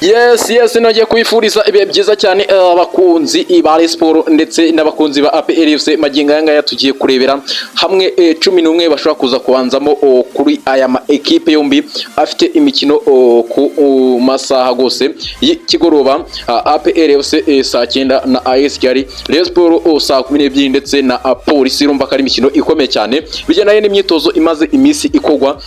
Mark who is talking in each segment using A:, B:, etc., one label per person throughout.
A: Yes, nongeye kubifuriza ibihe byiza cyane, abakunzi ba Rayon Sport ndetse n'abakunzi ba APR FC. Magingo aya ngaya tugiye kurebera hamwe 11 bashobora kuza kubanzamo kuri aya ma ekipe yombi afite imikino ku masaha rwose y'ikigoroba: APR FC saa 9 na AS Kigali, Rayon Sport saa 12 ndetse na Polisi. Urumva ko ari imikino ikomeye cyane bigendanye n'imyitozo imaze iminsi ikorwa.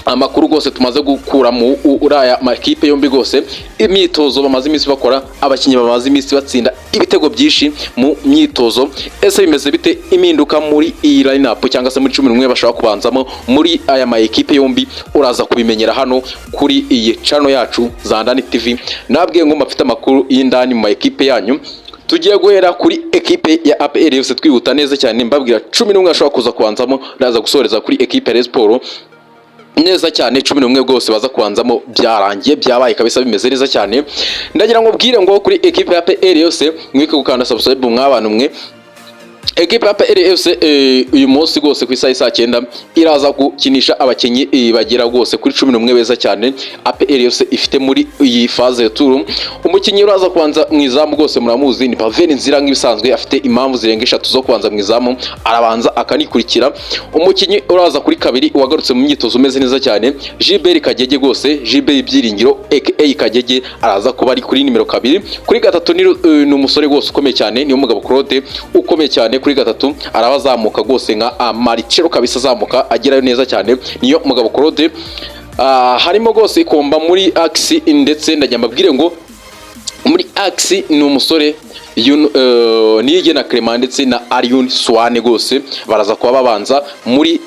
A: Amakuru rwose tumaze gukura mu uriya makipe yombi rwose, imyitozo bamaze iminsi bakora, abakinnyi bamaze iminsi batsinda ibitego byinshi mu myitozo. Ese bimeze bite? Impinduka muri iyi line-up cyangwa se muri 11 bashobora kubanzamo muri aya ma ekipe yombi, uraza kubimenyera hano kuri iyi channel yacu Zandani TV. Nabwiye ngo mbafite amakuru y'indani mu ma ekipe yanyu. Tugiye guhera kuri ekipe ya APR yose, twihuta neza cyane, mbabwira 11 bashobora kuza kubanzamo. Ndaza gusoreza kuri ekipe ya Rayon Sport neza cyane. 11 rwose baza kubanzamo byarangiye, byabaye kabisa, bimeze neza cyane. Ndagira ngo bwire ngo kuri ekipe ya APR yose, mwike gukanda subscribe mw'abantu mwe. Ekipe ya APR FC uyu munsi rwose ku isaha saa 9 iraza gukinisha abakinnyi bagera rwose kuri 11 beza cyane APR FC ifite muri iyi phase retour. Umukinnyi uraza kubanza mu izamu rwose muramuzi, ni Pavel Nzira nk'ibisanzwe. Afite impamvu zirenga eshatu zo kubanza mu izamu, arabanza akanikurikira. Umukinnyi uraza kuri kabiri wagarutse mu myitozo umeze neza cyane, Gilbert Kagege rwose, Gilbert Byiringiro aka Kagege, araza kuba ari kuri nimero 2. Kuri gatatu ni umusore rwose ukomeye cyane, ni umugabo Claude ukomeye cyane. Kuri gatatu araba azamuka rwose nka Marcelo kabisa, azamuka agerayo neza cyane, niyo mugabo Claude. Harimo rwose ikomba muri axe, ndetse ndajya mbabwire ngo muri axe ni umusore Niyigena Clement ndetse na Aliou Souané, rwose baraza kuba babanza muri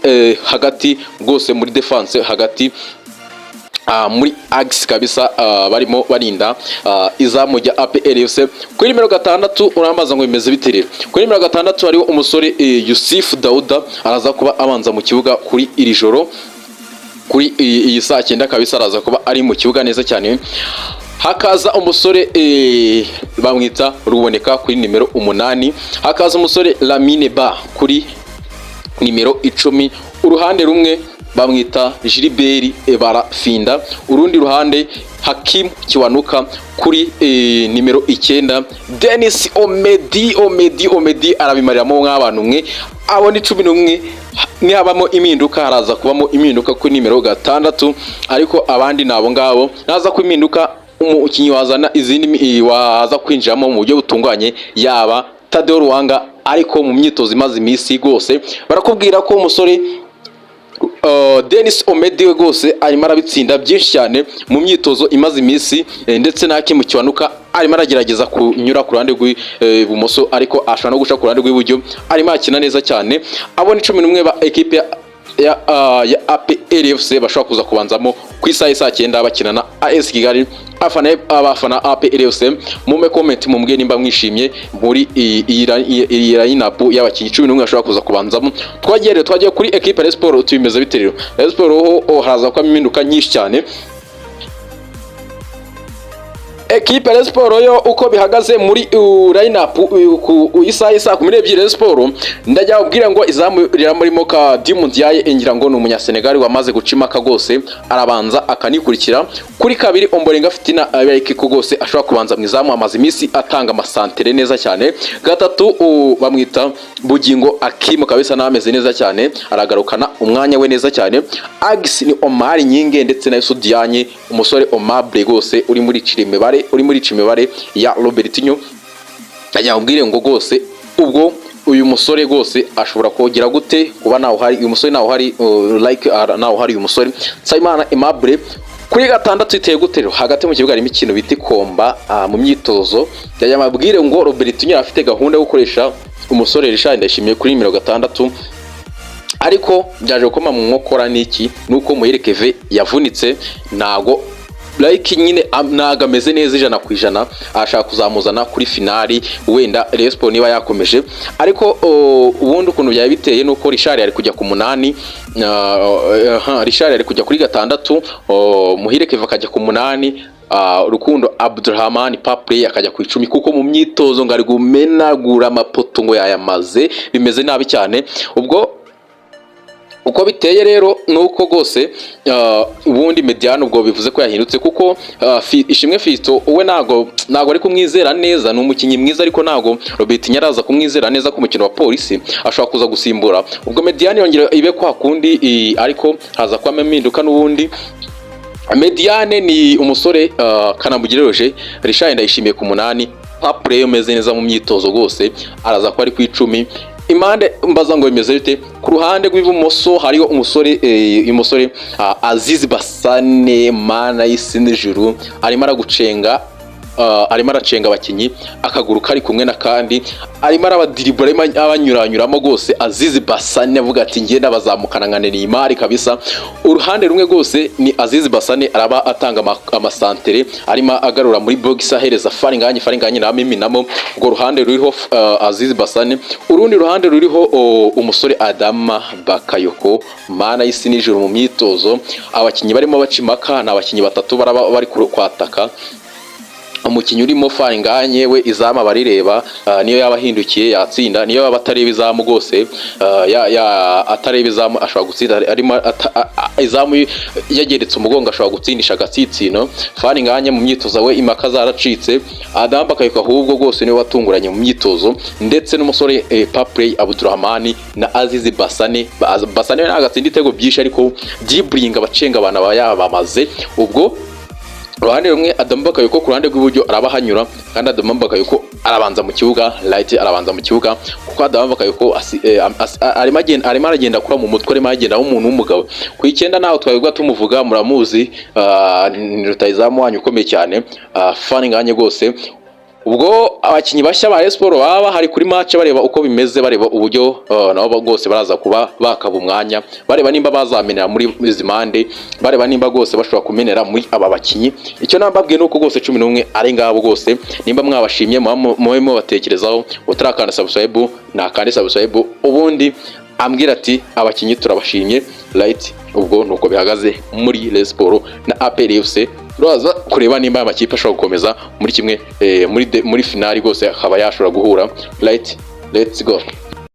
A: hagati rwose, muri defense hagati, muri axe kabisa, barimo barinda izamu rya APR FC. Kuri nimero 6 urambaza ngo bimeze bite rero? Kuri nimero 6 hariho umusore Yusuf Dauda, araza kuba abanza mu kibuga kuri iri joro, kuri iyi saa 9 kabisa, araza kuba ari mu kibuga neza cyane. Hakaza umusore bamwita Ruboneka kuri nimero 8, hakaza umusore Lamine Ba kuri nimero 10. Uruhande rumwe bamwita Gilbert Barafinda, urundi ruhande Hakim Kiwanuka kuri nimero 9. Denis Omedi, Omedi, Omedi arabimariramo mw'abantu mwe. Abo ni 11. Nihabamo impinduka, haraza kubamo impinduka kuri nimero 6, ariko abandi ni abo ngabo. Naza kuba impinduka, umukinnyi wazana izindi waza kwinjiramo mu buryo butunganye yaba Tadeo Ruwanga, ariko mu myitozo imaze iminsi rwose barakubwira ko umusore Denis Omedi we rwose arimo arabitsinda byinshi cyane mu myitozo imaze iminsi, ndetse na Hakim Kiwanuka arimo aragerageza kunyura ku ruhande rw'ibumoso, ariko ashobora no guca ku ruhande rw'iburyo, arimo arakina neza cyane. Abo ni 11 ba ekipe ya APR FC bashobora kuza kubanzamo ku isaha y'isaa 9 bakina na AS Kigali. Abafana APR FC, mume comment mumbwe nimba mwishimye muri iyi line-up y'abakinnyi 11 bashobora kuza kubanzamo. Twagiye rero, twagiye kuri ekipe ya Sport. Tubimeze bite rero? Rayon Sport ho haraza kubamo impinduka nyinshi cyane. Ekipe ya Sport yo uko bihagaze muri line-up ku isaha y'isaa 12, Rayon Sport ndajya ubwira ngo izamu riramurimo ka Ndiaye, ngira ngo ni umunyasenegali wamaze guca impaka rwose, arabanza akanikurikira. Kuri kabiri Ombolenga Fitina ko rwose ashobora kubanza mu izamu, amaze iminsi atanga amasantere neza cyane. Gatatu bamwita Bugingo Akimu kabisa, nawe ameze neza cyane, aragarukana umwanya we neza cyane. Axe ni Omar Gning ndetse na Youssou Diagne, umusore Omable rwose uri muri imibare, uri muri imibare ya Robertinho. Ndagira ngo ngo rwose ubwo uyu musore rwose ashobora kongera gute kuba nawe uhari? Uyu musore nawe uhari, like nawe uhari uyu musore Nsabimana Aimable kuri gatandatu. Iteye gute rero? Hagati mu kibuga harimo ikintu bita ikomba. Mu myitozo yajya amabwire ngo Robertinho afite gahunda yo gukoresha umusore Richard Ndayishimiye kuri nimero 6, ariko byaje gukoma mu nkokora n'iki? Nuko Muhire Kevin yavunitse, ntago like nyine ntago ameze neza 100%. Ashaka kuzamuzana kuri finali wenda Rayon Sport niba yakomeje. Ariko ubundi ukuntu byari biteye nuko Richard yari kujya ku 8, Richard yari kujya kuri 6, Muhire Kevin akajya ku 8, Rukundo Abdulrahman Paplay akajya ku 10, kuko mu myitozo ngo ari gumenagura amapoto ngo yayamaze, bimeze nabi cyane. Ubwo Uko biteye rero ni uko rwose ubundi médiane ubwo bivuze ko yahindutse, kuko Ishimwe Fiston we ntago ari kumwizera neza. Ni umukinnyi mwiza, ariko ntago Robertinho araza kumwizera neza ku mukino wa Polisi, ashobora kuza gusimbura. Ubwo médiane yongera ibe kwa kundi, ariko haza kubamo impinduka n'ubundi. Médiane ni umusore Kanamugire Roger, Richard Ndayishimiye ku 8, Paplay umeze neza mu myitozo rwose araza kuba ari ku 10. Impande mbaza ngo bimeze bite? Ku ruhande rw'ibumoso hariho umusore Aziz Basane. Mana y'isi n'ijuru, arimo aragucenga, arimo aracenga abakinnyi, akaguru kari kumwe n'akandi, arimo arabadiribura, arimo abanyuranyuramo rwose. Aziz Basane avuga ati: "Ngenda bazamukana nka Neymar kabisa." Uruhande rumwe rwose ni Aziz Basane, araba atanga amasantere, arimo agarura muri box, ahereza Faringanye, Faringanye nawe. Urwo ruhande ruriho Aziz Basane, urundi ruhande ruriho umusore Adama Bakayoko. Mana y'isi n'ijuru, mu myitozo abakinnyi barimo baca impaka ni abakinnyi batatu baraba bari kwataka. Umukinnyi urimo Faringanye we izamu abarireba, niyo yaba ahindukiye yatsinda, niyo yaba atareba izamu rwose, atareba izamu ashobora gutsinda, arimo izamu yageretse umugongo ashobora gutsindisha agatsitsino. Faringanye mu myitozo we impaka zaracitse. Adama Bakayoko ahubwo rwose niwe watunguranye mu myitozo, ndetse n'umusore Papley Abdurrahman na Aziz Basane. Basane we ntabwo atsinda ibitego byinshi, ariko dribbling abacenga abantu aba yabamaze. Ubwo uruhande rumwe Adama Bakayoko, ku ruhande rw'iburyo araba ahanyura, kandi Adama Bakayoko arabanza mu kibuga, right, arabanza mu kibuga, kuko Adama Bakayoko arimo aragenda akura mu mutwe, arimo aragenda umuntu w'umugabo. Ku 9 naho twabigwa tumuvuga, muramuzi, ni rutahizamu wanyu ukomeye cyane, Faringanye rwose. Ubwo abakinnyi bashya ba Rayon Sports baba bahari kuri match, bareba uko bimeze, bareba uburyo nabo rwose baraza kuba bakaba umwanya, bareba nimba bazamenera muri izi mpande, bareba nimba rwose bashobora kumenera muri aba bakinnyi. Icyo nambabwiye ni uko rwose 11 ari ngabo rwose. Nimba mwabashimye, mube mubatekerezaho. Utarakanda subscribe nakande subscribe, ubundi ambwira ati: "Abakinnyi turabashimye." Right, ubwo nuko bihagaze muri Rayon Sports na APR FC. Turaza kureba nimba aya makipe ashobora gukomeza muri kimwe muri finali rwose akaba yashobora guhura. Right, let's go.